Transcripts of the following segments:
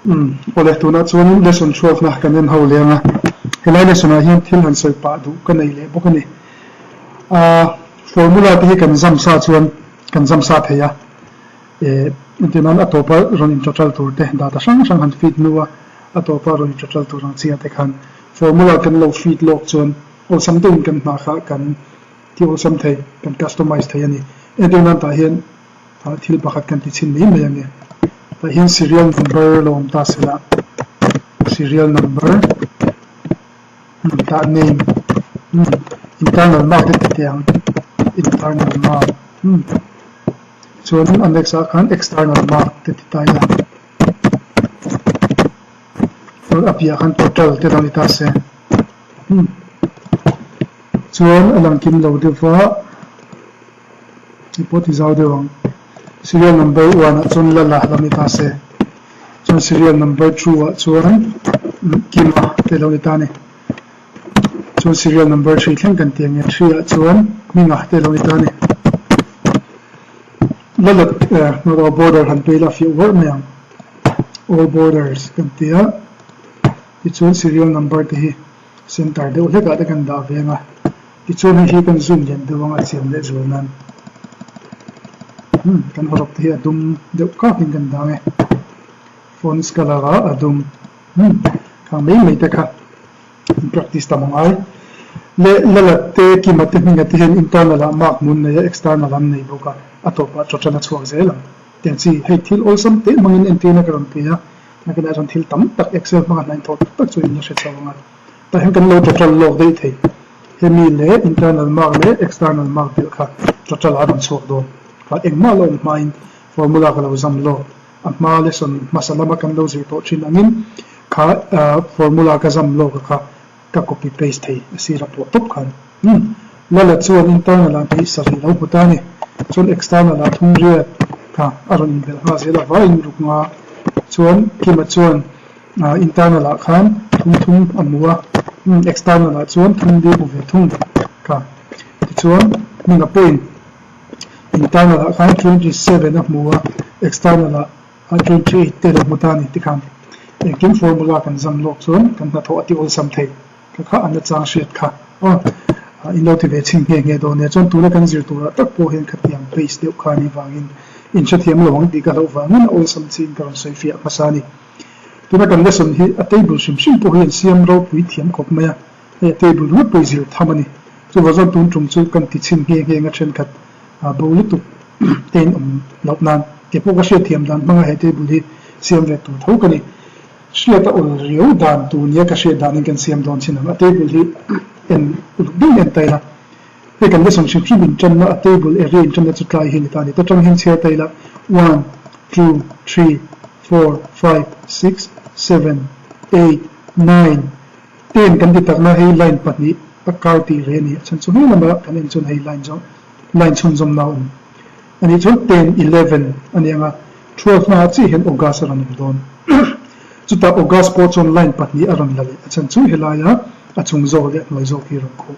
Umm, awle tunah chuanin lesson chhuakna kan en ho leng a, helai lesson ah hian thil han sawi pah duh ka nei leh bawk a ni. Ahh formula te hi kan zam sa chuan kan zam sa thei a, eh entir nan a tawpa rawn in total tur te data hrang hrang han feed hnu a, a tawpa rawn in total tur ang chi ah te khan formula kan lo feed lawk chuan awlsam deuhin kan hna kha kan ti awlsam thei, kan customize thei a ni. Entir nan tah hian. Ah thil pakhat kan ti chhin mai mai ang e. Tah hian serial number lo awm ta sela, serial number tah name internal mark te ti teh ang, internal mark chuanin a next ah khan external mark te ti ta ila, chuan a piah khan total te lo ni ta se chuan a lang kim lo deuh va. Hei pawh ti zau deuh ang. Serial number one ah chuan Lala lo ni ta se. Chuan serial number two ah chuan Kima te lo ni ta a ni. Chuan serial number three thleng kan ti ang e. Three ah chuan Hminga te lo ni ta a ni. Lala eh border han pei la fiah uarh mai ang. All borders kan ti a. Tichuan serial number te hi center deuh hlek ah te kan dah ve ang a. Tichuan hei hi kan zoom lian deuh anga chiam leh zual nan umm kan hawrawp te hi a dum deuh kak in kan dang e. Fonts colour ah a dum umm khang mai mai te kha in practice tam angai. Leh lalat te kima te hminga te hian internal ah mark mun nei a external an nei bawk a a tawpah total a chhuak zel ang. Tiang chi hei thil awlsam te hmangin entirna ka rawn pe a nakinah chuan thil tam tak excel hmanga hnaih thawh tak tak chu in la hre chho ang a. Tah hian kan lo total lawk daih thei. Hemi leh internal mark leh external mark belh kha total a rawn chhuak dawn. Kha engmah lo awm hmain formula ka lo zam lawk. A hma lesson hmasa lama kan lo zir tawh thin angin kha formula ka zam lawk a kha ka copy paste thei a sir a pawh tawp khan. Umm Lala chuan internal ah hnih sarih lo hmu ta a ni. Chuan external ah thum riat kha a rawn inbelh nghal zel a vaiin ruk nga. Chuan Kima chuan Internal ah khan thum thum a hmu a, external ah chuan thum li hmu ve thung ka. Tichuan hminga pawhin internal ah khan 27 a hmu a, external ah 28 te lo hmu ta a ni tikhan engkim formula kan zam lawk chuan kan hnathawh a ti awlsam thei ka kha an la chang hriat kha aw in lo ti ve chhin nghe nghe dawn nia. Chuan tuna kan zir turah tak pawh hian khatiang base deuh kha a nih vangin inhrethiam lo ang tih ka hlauh vangin a awlsam chiin ka rawn sawi fiah hmasa a ni. Tuna kan lesson hi a table hrim hrim pawh hi an siam ropui thiam khawp mai a, hei a table ringawt pawh hi zir tham a ni. Chuvang chuan tun tum chu kan ti chhin nghe nghe ang a thenkhat bo lutuk te in awm loh nan kei pawh ka hriat thiam dan hmanga he table hi siam ve tur tho ka ni. Hriat a awl riau dan tur nia ka hriat danin kan siam dawn chin ang. A table hi en uluk deuhin en ta ila. Hei kan lesson hrim hrim inṭanna a table area inṭanna chu tlai hi a ni ta a ni. Ta ṭang hian chhiar ta ila one, two, three, four, five, six, seven, eight, nine, ten kan ti takna hei line pahnih a kar tih reh a ni. A chhan chu hei lama kan en chuan hei line zawng line chhunzawmna a awm a nih chuan ten, eleven a ni ang a, twelve hmaah chiah hian August a rawn awm dawn. Chutah August pawh chuan line pahnih a rawn la leh. A chhan chu helaia a chung zawk leh a hnuai zawk hi a rawn khuh.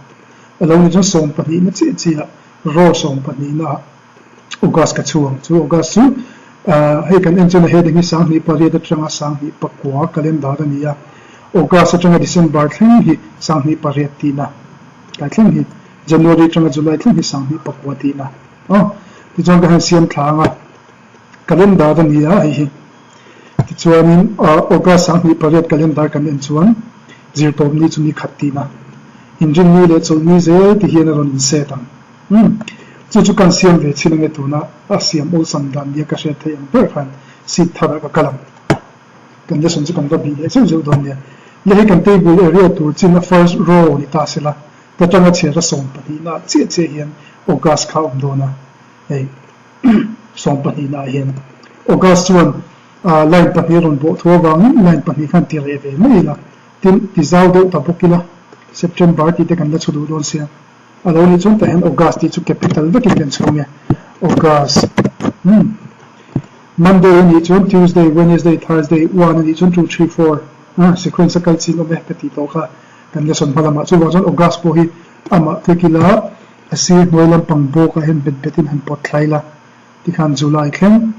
A lo ni chuan sawm pahnihna chiah chiah row sawm pahnihna ah August ka chhu ang chu. August chu hei kan en chuan a heading hi sanghnih pariat atanga sanghnih pakua calendar a ni a. August atanga December thleng hi sanghnih pariat tihna tlai thleng hi January atanga July thleng hi sanghnih pakua tihna aw. Tichuan ka han siam thla ang a calendar a ni a hei hi. Tichuanin August 28 calendar kan en chuan zirtawpni chu ni khat tihna inrinni leh chawlhni zel ti hian a rawn inset ang. Umm, chu chu kan siam ve chhin ange tuna a siam awlsam dan nia ka hriat theih ang ber khan seat tharah ka kal ang. Kan lesson chu kan va bih leh zeuh zeuh dawn nia. Le hei kan table area tur chin a first row ni ta sela, ta tanga chhiar a sawm pahnihna ah chiah chiah hian August kha a awm dawn a, hei. 12 ah hian August chuan line pahnih a rawn bawh thu avangin line pahnih khan ti reh ve mai ila, tin ti zau deuh ta bawk ila September tih te kan la chhu duh dawn sia. A lo nih chuan tah hian August tih chu capital vekin kan chhung e, August umm Monday a nih chuan Tuesday, Wednesday, Thursday, one a nih chuan two, three, four ah sequence a kal chin awm e ka tih tawh kha kan lesson hma lamah chuvang chuan August pawh hi amah click ila A sir hnuai lampang bawkah hian bet betin han pawt thlai la, tikhan July thleng,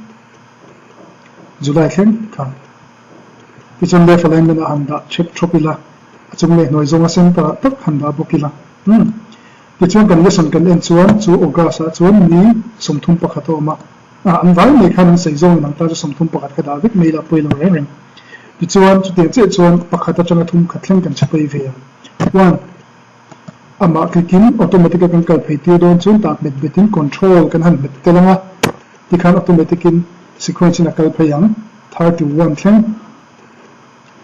July thleng kha. Tichuan left alignment ah han dah thep thawp ila, a chung leh hnuai zawnga center ah tak han dah bawk ila. Umm. Tichuan kan lesson kan en chuan chu August ah chuan ni 31 a awm a. Ah, an vai mai khan an sawi zawng in ang ta chu 31 kha dah vek mai ila pawi lo reng reng. Tichuan chutiang chiah chuan pakhat atanga thum khat thleng kan chhe pawi ve ang. One. Amah click in automatic a kan kal phei tir dawn chuan tah hmet bet in control kan han hmet tel ang a, tikhan automatic in sequence in a kal phei ang, 31 thleng,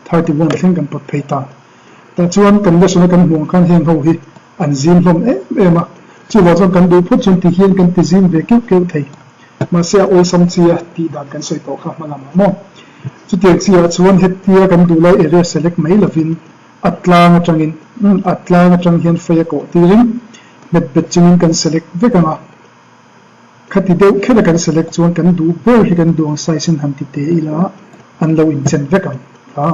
31 thleng kan pawt phei ta. Tah chuan kan lesson a kan hmuh ang khan heng ho hi an zim hlawm em em a, chuvang chuan kan duh phawt chuan ti hian kan ti zim ve keuh keuh thei. Mahse a awlsam chi a tih dan kan sawi tawh kha hma lamah maw. Chutiang chi ah chuan hetia kan duh lai area select mai lovin A tlang atangin, umm, a tlang atang hian fei a kawh tirin hmet bet chungin kan select vek ang a. Khati deuh kher a kan select chuan kan duh ber hi kan duh ang size in han ti te ila an lo inchen vek ang. Kha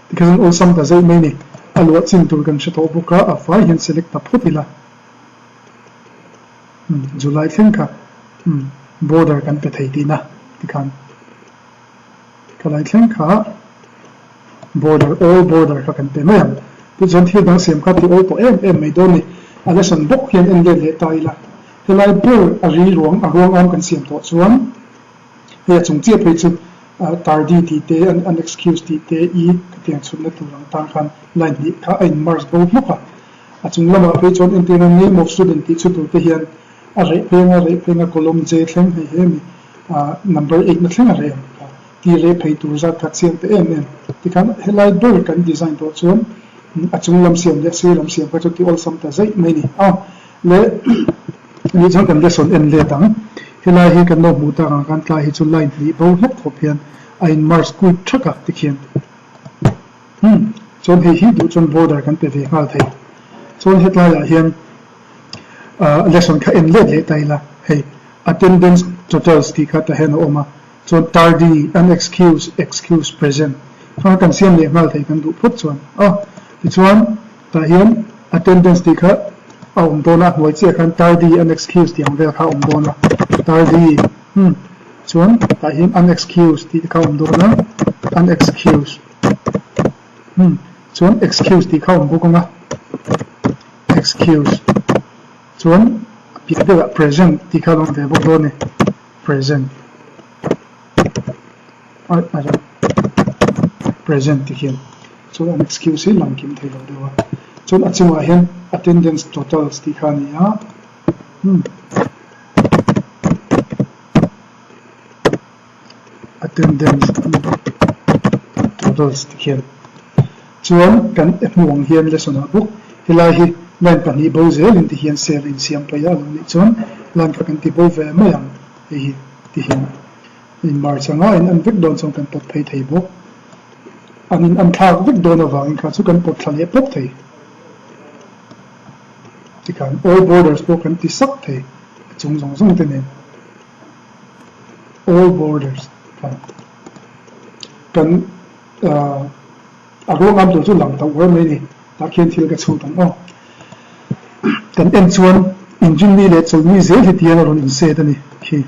tikhan chuan awlsam ta zeih mai ni. A luah chin tur kan hre tawh bawk a, a fai hian select ta phawt ila. Umm, July thleng kha, umm, border kan pe thei tihna tikhan. Ka lai thleng kha border, all border kha kan pe mai ang. Tichuan thil dang siam kha ti awl tawh em em mai dawn ni. A lesson bawk hian en let leh ta ila. Helai ber a ri ruang, a ruang am kan siam tawh chuan hei a chung chiah phei chu tardy tih te, an excuse tih te, i ka tiang chhutna tur ang tan khan line hnih kha a in merge bo hlawk a. A chung lamah phei chuan entirna name of student tih chhu tur te hian a reh pheng a reh pheng a column J thleng hei he mi number eight na thleng a reh ang kha ti reh phei tur zat kha chiang ta em em. Tikhan helai ber kan design tawh chuan a chung lam siam leh a sir lam siam kha chu ti awlsam ta zaih mai ni a le nih chuan kan lesson en let ang. Helai hi kan lo hmuh tak ang khan tlai hi chu line hnih bo hlawk khawp hian a in merge kuit thak a tikhian umm chuan hei hi duh chuan border kan pe ve nghal thei. Chuan hetlaiah hian Lesson kha en let leh ta ila, hei attendance totals tih kha tah hian a awm a, chuan tardy, unexcused, excused, present kha kan siam leh nghal thei kan duh phawt chuan a, tichuan tah hian attendance tih kha a awm dawn a, a hnuai chiah khan tardy, unexcused tih ang vel kha a awm dawn a, tardy hmm chuan tah hian unexcused tih te kha a awm dawn a, unexcused hmm chuan excuse tih kha a awm bawk ang a. Excuse chuan a piah deuhah present tih kha a lo awm ve bawk dawn a ni. Present present tih hian chuan an excuse hi lang kim thei lo deuh a. Chuan a chungah hian attendance totals tih kha a ni a. Umm. Attendance totals ti khian chuan kan hmuh ang hian lesson ah bawk helai hi line pahnih bo zel in ti hian cell a insiam phei a a lo nih chuan line kha kan ti bo ve mai ang hei hi ti hian in merge anga in an vek dawn chuan kan pawt phei thei bawk an in an thlak vek dawn avangin kha chu kan pawt thla leh pawp thei tikhan all borders pawh kan ti sak thei a chung zawng zawng te nen. All borders kha kan a ruang am tur chu lang ta uar mai ni. Tah khian thil ka chhut ang aw. Kan en chuan engine mi leh chawlhmi zel hi tihian a rawn inset a ni khi.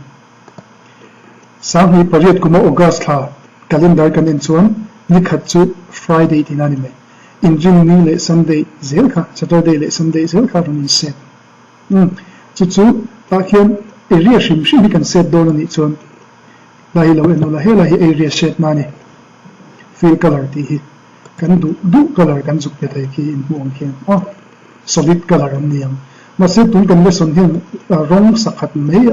2008 kuma August thla calendar kan en chuan nikhat chu Friday tihna a ni mai. Engine ni leh Sunday zel kha, Saturday leh Sunday zel kha a rawn inset. Umm, chu chu tah khian area hrim hrim hi kan set dawn a nih chuan lai hi lo en ula, helai hi area set na a ni, fill colour tih hi kan duh duh colour kan zuk pe thei khi inhmuh ang khian aw solid colour an ni ang. Mahse tun kan lesson hian rawng sakhat mai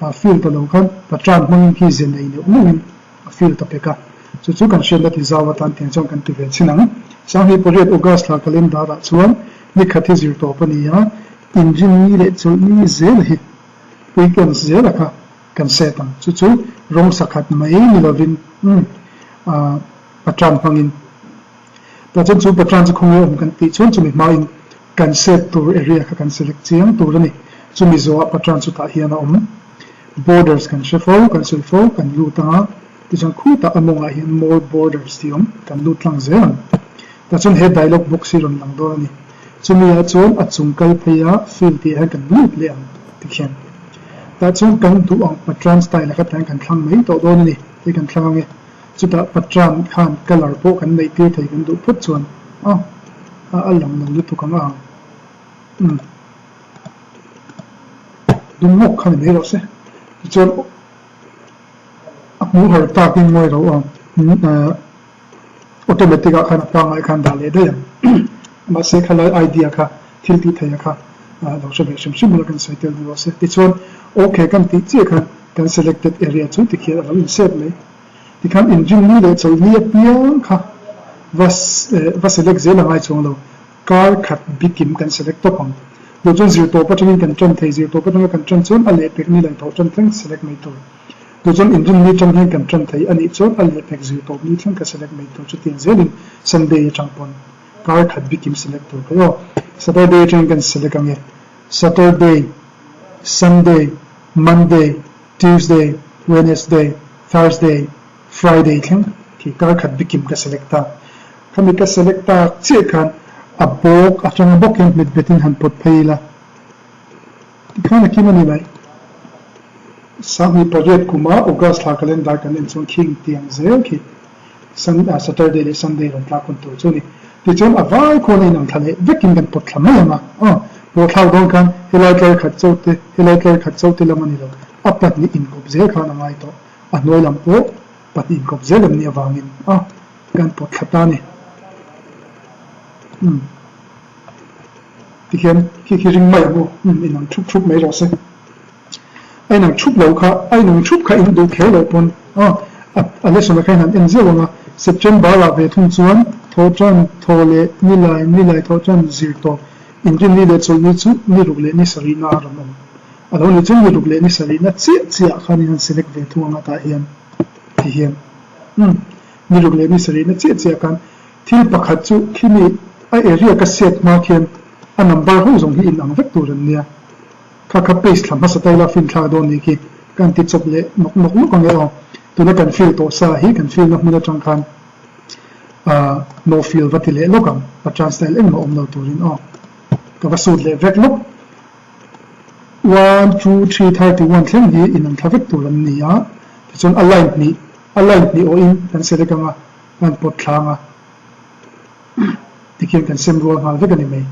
a fill ta lo khan patran hmangin khi ze nei neuh neuhin a fill ta pek a, chu chu kan hriatna ti zau atan tiang chuan kan ti ve chhin ang. 2008 August thla calendar ah chuan Nikhat hi zir tawp a ni a, inrinni leh chawlhni zel hi weekends zela kha kan set ang. Chu chu rawng sakhat mai ni lovin umm ah patran hmangin tah chuan chu patran chu khawnge awm kan tih chuan chumi hmain kan set tur area kha kan select chiang tur a ni. Chumi zawhah patran chu tah hian a awm. Borders kan hre fo, kan sawi fo, kan lut ang a, tichuan khutah a mawngah hian more borders tih awm, kan lut tlang zel ang. Tah chuan he dialog box hi rawn lang dawn a ni. Chumi ah chuan a chung kal phei a fill tih ah hian kan lut leh ang tikhian. Tah chuan kan duh ang patran style ah kha tiang kan thlang mai tawh dawn a ni tih kan thlang ang e. Chutah Patran khan colour pawh kan neih tir thei kan duh phawt chuan a a lang lo lutuk ang a ang. Umm. Dum ngawk kha ni mai rawh se. Tichuan a hmuh har takin ngawi lo ang. Automatic ah khan a pangngai khan dah leh daih ang. Mahse khalai idea kha thil tih theih a kha lo hre ve hrim hrim ula kan sawi tel ni rawh se. Tichuan okay kan tih chiah khan kan selected area chu tikhian a lo insep mai. Tikhan inrinni leh chawlhni apiang kha va va select zel a ngai chuang lo. Kar khat bikim kan select tawp ang. Duh chuan zirtawp atangin kan tan thei, zirtawp atanga kan tan chuan a lehpek ni laih thawh tan thleng select mai tur. Duh chuan inrinni tang hian kan tan thei a nih chuan a lehpek zirtawp ni thleng ka select mai tur chutiang zelin Sunday atang pawn kar khat bikim select tur phei aw. Saturday atangin kan select ange. Saturday, Sunday, Monday, Tuesday, Wednesday, Thursday, Friday thleng khi kar khat bikim ka select ta. Khami ka select ta chiah khan a bawk atanga bawk hian hmet betin han pawt phei ila tikhan a kim a ni mai. 1800 kuma August thla calendar kan en chuan khing tiang zel khi Saturday leh Sunday rawn tlak hun tur chu a ni. Tichuan a vai khuan a inang thla leh vekin kan pawt thla mai ang a, aw pawh thlak dawn khan helai tlar khat chauh te helai tlar khat chauh te lam a ni lo, a pahnih inkawp zel khan a ngai tawh. A hnuai lam pawh pahnih inkawp zel an nih avangin a kan pawt thla ta a ni. Umm tikhian khi khi ring mai ang u, umm inang thup thup mai rawh se. A inang thup lo kha, a inang thup kha in duh kher loh pawn a a lesson ah khan han en zeuh ang a, September ah ve thung chuan thawhtan thaw leh nilai nilai thawhtan zir tawp inrinni leh chawlhni chu ni ruk leh ni sarihna a rawn awm. A lo ni chu ni ruk leh ni sarihna chiah chiah khan in han select ve thung ang a tah hian ti hian umm ni ruk leh ni sarihna chiah chiah khan thil pakhat chu khimi a area ka set hma khian a number ho zawng hi in ang vek tur an nia kha kha paste thla hmasa ta ila fin thlak dawn ni khi kan ti chawp leh nawk nawk nawk ang e aw tuna kan fill tawh sa hi kan fill na hmun atang khan ah no fill va ti leh lawk ang patran style engmah awm lo turin aw ka va sut leh vek lawk. One, two, three, 31 thleng hi inang thla vek tur an ni a, tichuan a line hnih, a line hnih awhin kan select ang a, kan pawt thlang a, tikhian kan sem rual nghal vek a ni mai.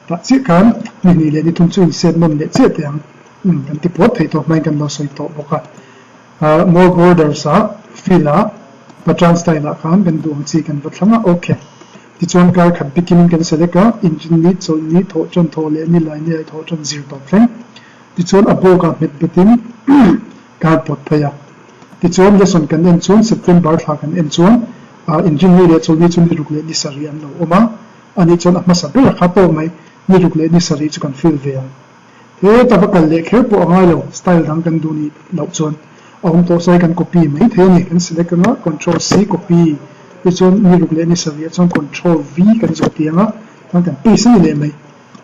Tah chiah khan ni hnih leh ni thum chu inset nawn leh chiah teh ang, umm kan ti puat thei tawh hmain kan lo sawi tawh bawk a. More borders ah fill ah Patran style ah khan kan duh ang chi kan va thlang a, ok. Tichuan kar khat bikin kan select a, inrin ni, chawlh ni, thawh tan thawh leh ni lai ni ai thawh tan zir tawp thleng. Tichuan a bawk ah hmet betin kar pawt phei a. Tichuan lesson kan en chuan September thla kan en chuan inrin ni leh chawlh ni chu ni ruk leh ni sarih an lo awm a, anih chuan a hmasa ber a kha tawk mai ni ruk leh ni sarih chu kan fill ve ang. Heta va kal leh kher pawh a ngai lo, style dang kan duh nih loh chuan a awm tawh sawi kan copy mai thei a ni. Kan select anga control C copy tichuan ni ruk leh ni sarih ah chuan control V kan zawh tih anga chuan kan paste a ni leh mai.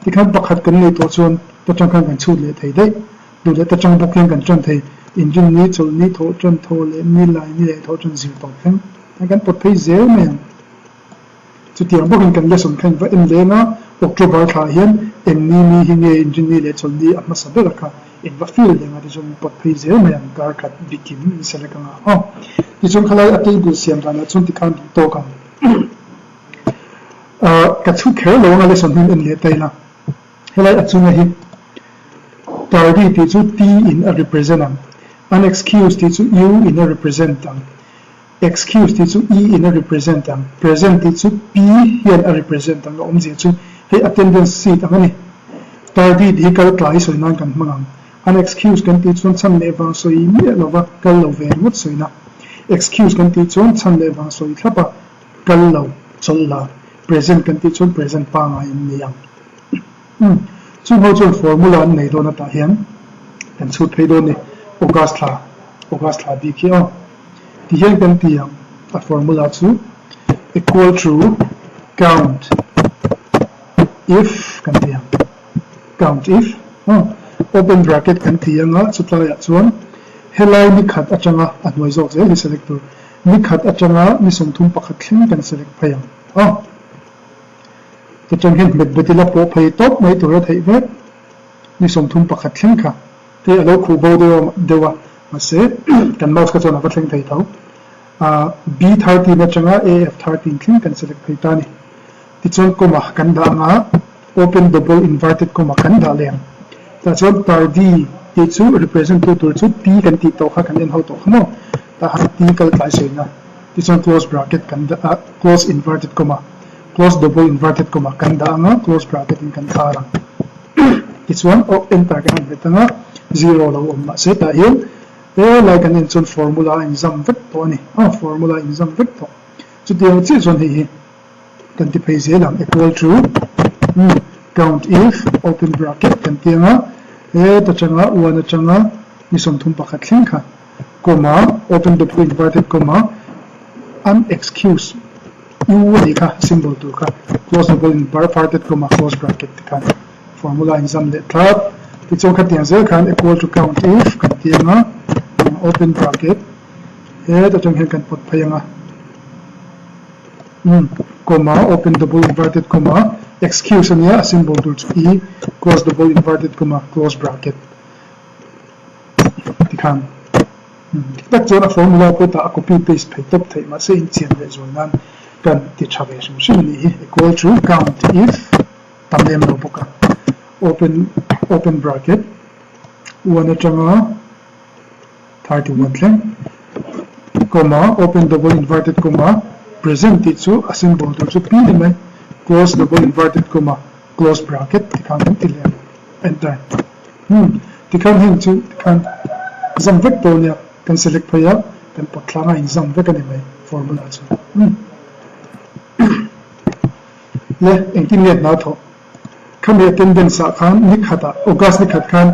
Tikhan pakhat kan neih tawh chuan ta tang khan kan chhut leh thei daih. Duh leh ta tang bawk hian kan tan thei. Inrin ni, chawlh ni, thawh tan, thaw leh ni lai ni leh thawh tan zir tawp thleng kan pawt phei zel mai ang. Chutiang bawkin kan lesson kha in va en leng a, October thla ah hian eng ni mi hi nge inrinni leh chawlhni a hmasa ber a kha in va feel leng a tichuan in pawt phei zel mai ang kar khat bikim in select anga aw. Tichuan khalai a table siam danah chuan tikhan duh tawk ang. Ahh ka chhu kher lo anga lesson hi in en leh ta ila. Helai a chunga hi Tardy tih chu T in a represent ang, Unexcused tih chu U in a represent ang. Excuse tih chu E in a represent ang, present tih chu P hian a represent ang a awmzia chu hei attendance sheet ang a ni. Tardy tih hi kal tlai sawi nan kan hmang ang. An excuse kan tih chuan chhan leh vang sawi miah lova kal lo ve ringawt sawina. Excuse kan tih chuan chhan leh vang sawi thlap a kal lo chawlh la. Present kan tih chuan present pangngai an ni ang. Umm, chung ho chuan formula an nei dawn atah hian kan chhut phei dawn ni. August thla, August thla bik hi aw. Ti hian kan ti ang, a formula chu equal to count if kan ti ang, count if aw, open bracket kan ti ang a, chutlaiah chuan helai ni khat atanga a hnuai zawk zel hi select tur, ni khat atanga ni 31 thleng kan select phei ang aw. Tichuan hian hmet bet ila pawh phei tawp mai tur a theih vek. Ni 31 thleng kha hei a lo khuh bo deuh deuh a, mahse kan mouse kha chuan a va thleng thei tho. B 13 atanga AF 13 thleng kan select phei ta a ni. Tichuan comma kan dah anga open double inverted comma kan dah leh ang. Tah chuan tardi tih chu represent tu tur chu T kan tih tawh kha kan en ho tawh kha maw? Tah han T kal tlai sawiin a. Tichuan close bracket kan dah a, close inverted comma, close double inverted comma kan dah anga close bracket in kan khar ang. Tichuan aw enter kan han hmet anga zero lo awm mahse tah hian He lai kan en chuan formula a inzam vek tawh a ni. A, formula a inzam vek tawh. Chutiang chiah chuan hei hi kan ti phei zel ang, equal to count if open bracket kan ti ang a, het atanga one atanga ni 31 thleng kha comma open double inverted comma an excuse u a nih kha symbol tur kha close double inverted comma close bracket ti khan. Formula inzam leh tlat. Tichuan khatiang zel khan equal to count if kan ti ang a, open bracket het atang hian kan pawt phei ang a, umm comma open double inverted comma excuse ania a symbol tur chu e close double inverted comma close bracket tikhan dik tak chuan a formula pawh tah a copy paste phei tawp theih mahse inchian leh zual nan kan ti tha ve hrim hrim a nih hi equal to count if. tam em lo bawk a, open open bracket one atanga 31 thleng comma open double inverted comma present tih chu a symbol tur chu p ni mai close double inverted comma close bracket tikhan kan ti leh ang enter hmm tikhan heng chu tikhan zam vek tawh nia kan select phei a kan pawt thlang a inzam vek a ni mai formula chu hmm. Le engtin nge hna thawh? Khami attendance ah khan ni khat ah August ni khat khan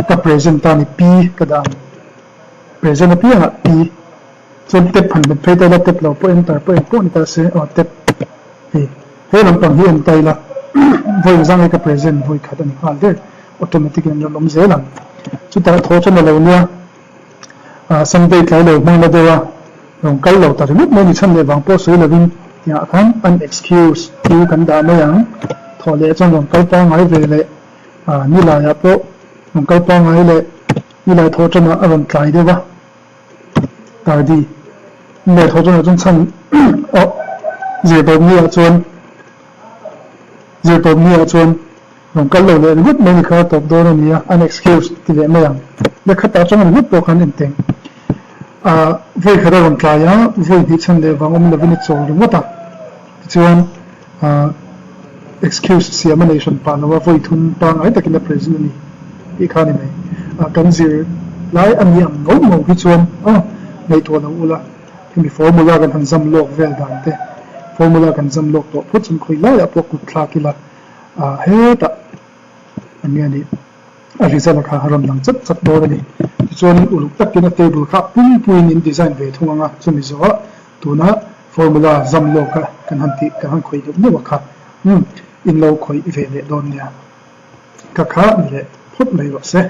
ka present ta ni P ka dah ang. Present apiang ah P chuan tap han hmet phei ta ila tap lo pawh enter pawh engpawh ni ta se aw tap hei he lampang hi en ta ila vawi engzang nge ka present vawi khat a ni nghal der automatic in an rawn awm zel ang. Chutah thaw chuan a lo nia. Sunday tlai lo hmang la deuh a, rawn kal lo ta ringawt mai ni chhan leh vang pawh sawi lovin tiangah khan an excuse chu kan dah mai ang. Thawh leh chuan rawn kal pangngai ve leh nilaiah pawh rawn kal pangngai leh nilai thawh tanah a rawn tlai deuh a, tardi nilai thawh tanah chuan chhan aw zirtawp ni ah chuan zirtawp ni ah chuan Rawn kal lo leh ringawt mai ni kha tawp dawn a nia, an excuse ti leh mai ang. Lehkhatah atang ringawt pawh khan engteng ah vawi khat a rawn tlai a, vawi hnih chhan leh vang awm lovin a chawl ringawt a. Tichuan ah excuse siam a nei hran pah lo a, vawi thum pangngai takin a present a ni tih kha a ni mai. Ah kan zir lai a ni ang ngau ngau hi chuan ah ngaihtuah lo ula, hemi formula kan han zam lawk vel dan te, formula kan zam lawk tawh phawt chuan khawi laiah pawh kut thlak ila, Ah hetah eng nge nih a result a kha a rawn lang chat chat dawn a ni. Tichuanin uluk takin a table kha pumpuiin in design ve thung ang a, chumi zawhah tuna formula zam lawka kan han tih kan han khawih deuh neuh a kha umm in lo khawih ve leh dawn nia. Ka kha ni leh phawt mai rawh se.